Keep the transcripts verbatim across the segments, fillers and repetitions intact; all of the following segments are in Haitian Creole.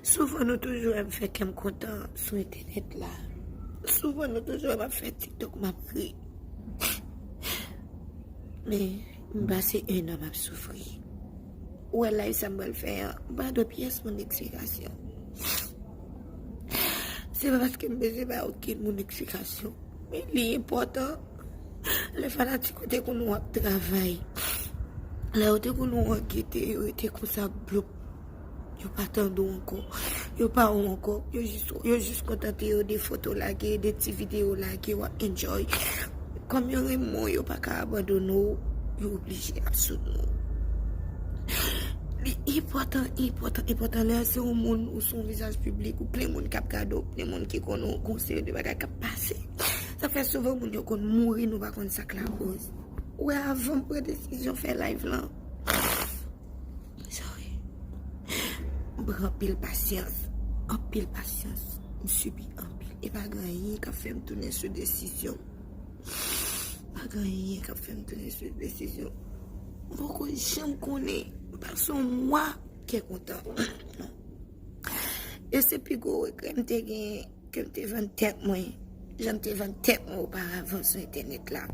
Souvan nou toujou wè m fè kè m kontan sou entènèt la. Souvan nou toujou wè m ap fè TikTok, m ap ri. Men, m pase en an m ap soufri. Ou wè live sa m pral fè an, m pa dwe pyès moun eksplikasyon. Se pa paske m bezwen bay okenn moun eksplikasyon. Men li enpòtan. Lè fanatik ou te konn wè w ap travay, lè yo te konn wè w ap gete, yo rete konsa bloup. Yo pa tande w ankò. Yo pa wè w ankò. Yo jis, yo jis kontante yo de foto lage, de ti videyo lage, w ap enjoy. Kòm yo renmen w, yo pa ka abandone w, yo oblije ap soutni w. Li enpòtan, enpòtan, enpòtan lè se yon moun ou se yon vizaj piblik, ou plen moun k ap gade w, plen moun ki konnen w, gon seri de bagay k ap pase. Sa fè souvan moun yo konn mouri, nou pa konn sa k lakoz. Ou wè, avan m pran desizyon fè live lan, sorry. M pran anpil pasyans. Anpil pasyans. M sibi anpil. E pa gen anyen k ap fè m tounen sou desizyon m. Pa gen anyen k ap fè m tounen sou desizyon m. M poko janm konnen. M pase yon mwa kè kontan. E se pi gwo regrè m te gen, ke m te vann tèt mwen, jan m te vann tèt mwen oparavan sou entènèt la.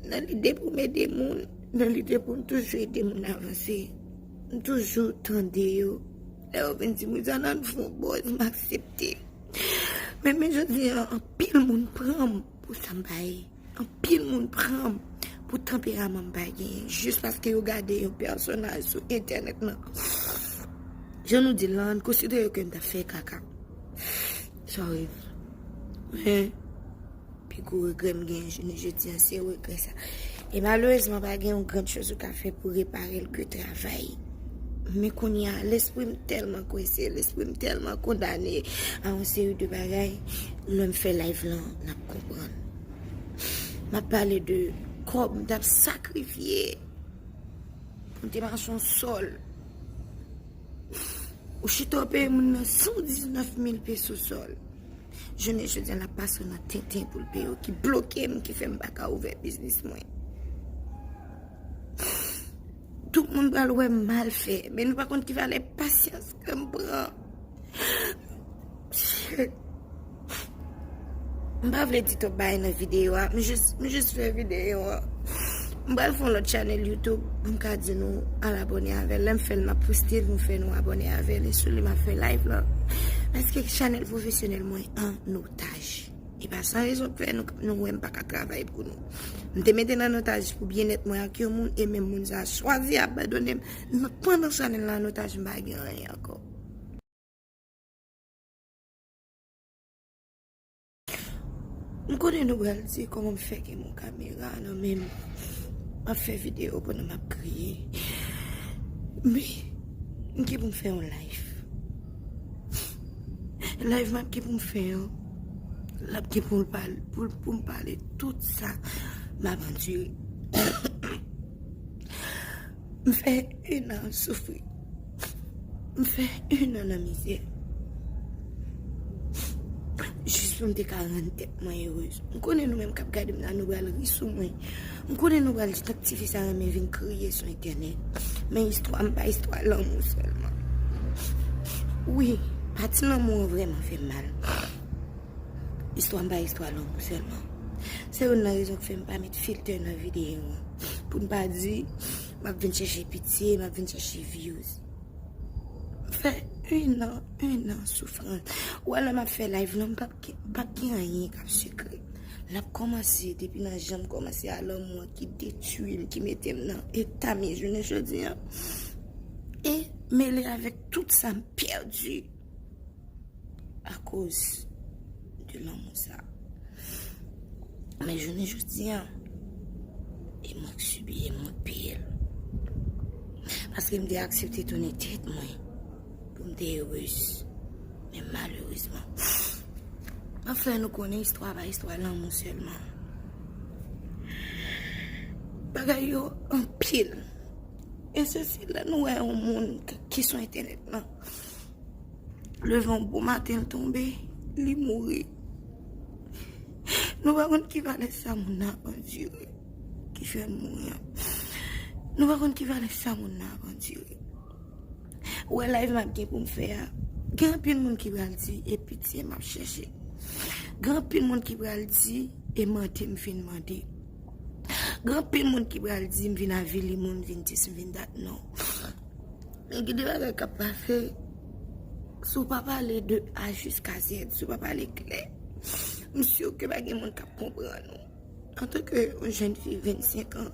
Nan lide pou m ede moun, nan lide pou m toujou ede moun avanse, m toujou tande yo. Lè yo vin di m, "Rizana, nou fè yon buzz," m aksepte. Men, men jodi an, anpil moun pran m pou sa m bay. Anpil moun pran m pou tanperaman m pa genyen, jis paske yo gade yon pèsonaj sou entènèt lan. Jan nou di l lan, n konsidere ke m t ap fè kaka. Sorry. Men, pi gwo regrè m genyen jounen jodi an, se regrè sa. E malerezman, pa gen yon grann choz ou ka fè pou repare l ke travay. Men kounye a, lespri m tèlman kwese, lespri m tèlman kondane a yon seri de bagay. Lè m fè live lan, n ap konprann. M ap pale de kòb m t ap sakrifye pou m te mache yon sòl. Ou chita w peye moun nan san diznèf mil peso sòl. Jounen jodi a, l ap pase w nan tenten pou l peye w, ki bloke m, ki fè m pa ka ouvè biznis mwen. Tout moun pral wè m mal fè, men nou pa konn ki valè pasyans ke m pran. Shit. M pa vle di twòp bagay nan videyo a, m jis, m jis fè videyo a. M pral fè yon lòt chanèl YouTube pou m ka di nou al abòne avè l. Lè m fè l, m ap poste l pou m fè nou abòne avè l. E sou li m ap fè live lan. Paske chanèl pwofesyonèl mwen an otaj. E pa san rezon k fè nou, nou wè m pa ka travay pou nou. M te mete l an otaj pou byennèt mwen ak yon moun, e menm moun sa a chwazi abandone m. Nan, pandan chanèl la an otaj, m pa gen anyen ankò. M konnen nou pral di kòman m fè gen yon kamera nan men m, m ap fè videyo pandan m ap kriye. Men, m gen pou m fè yon live. Live m ap gen pou m fè an, l ap gen pou l pale, pou, pou m pale tout sa m ap andire. M fè en an soufri. M fè en an nan mizè. Jis pou m te ka rann tèt mwen erez. M konnen nou menm k ap gade m la, nou pral ri sou mwen. M konnen nou pral di, "Tank tifi sa renmen vin kriye sou entènèt." Men istwa m pa istwa lanmou sèlman. Wi, pati lanmou an vrèman fè m mal. Istwa m pa istwa lanmou sèlman. Se youn nan rezon k fè m pa met filtè nan videyo an. Pou n pa di, m ap vin chèche pitye, m ap vin chèche views. M fè en an, en an soufrans. Ou wè lè m ap fè live lan, m p ap gen, p ap gen anyen k ap sekrè. L ap kòmanse depi nan jan m kòmanse a lanmou an ki detwi m, ki mete m nan eta m ye jounen jodi an. E mele avèk tout sa m pèdi akoz de lanmou sa. Men jounen jodi an, e mwen k sibi, e mwen k peye l. Paske m te aksepte tounen tèt mwen pou m te erez. Men malerezman, m ap fè nou konnen istwa pa istwa lanmou sèlman. Bagay yo anpil. E se si lè nou wè yon moun k-, ki sou entènèt lan, leve yon bon maten, l tonbe, li mouri. Nou pa konn ki valè sa moun nan ap andire ki fè l mouri an. Nou pa konn ki valè sa moun nan ap andire. Ou wè live m ap gen pou m fè a, gen anpil moun ki pral di e pitye m ap chèche. Gen anpil moun ki pral di e mande m vin mande. Gen anpil moun ki pral di m vin avili moun, vin dis, m vin dat, non. Men gen de bagay k ap pase. Si w pa pale de A jiska Z, si w pa pale klè, m si ke pa gen moun k ap konprann ou. Antanke yon jèn fi vennsenk an,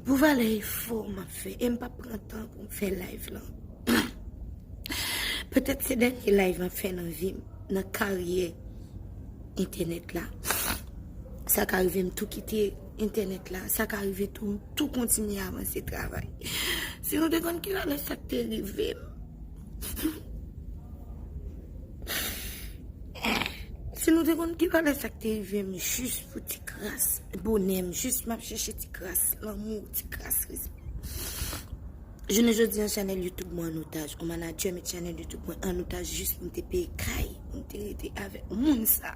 pou valè efò m ap fè, e m p ap pran tan pou m fè live lan. Petèt se dènye live m ap fè nan vi m, nan karyè entènèt la. Sa ka rive m tou kite entènèt la, sa ka rive tou m tou kontinye avanse travay. Si nou te konn ki valè sa k te rive m. Si nou te konn ki valè sa k te rive m jis pou ti kras bonè m, jis m ap chèche ti kras lanmou, ti kras respè. Jounen jodi an, chanèl YouTube mwen an otaj. Yon manadjè met chanèl YouTube mwen an otaj jis pou m te peye kay, pou m te rete avèk moun sa.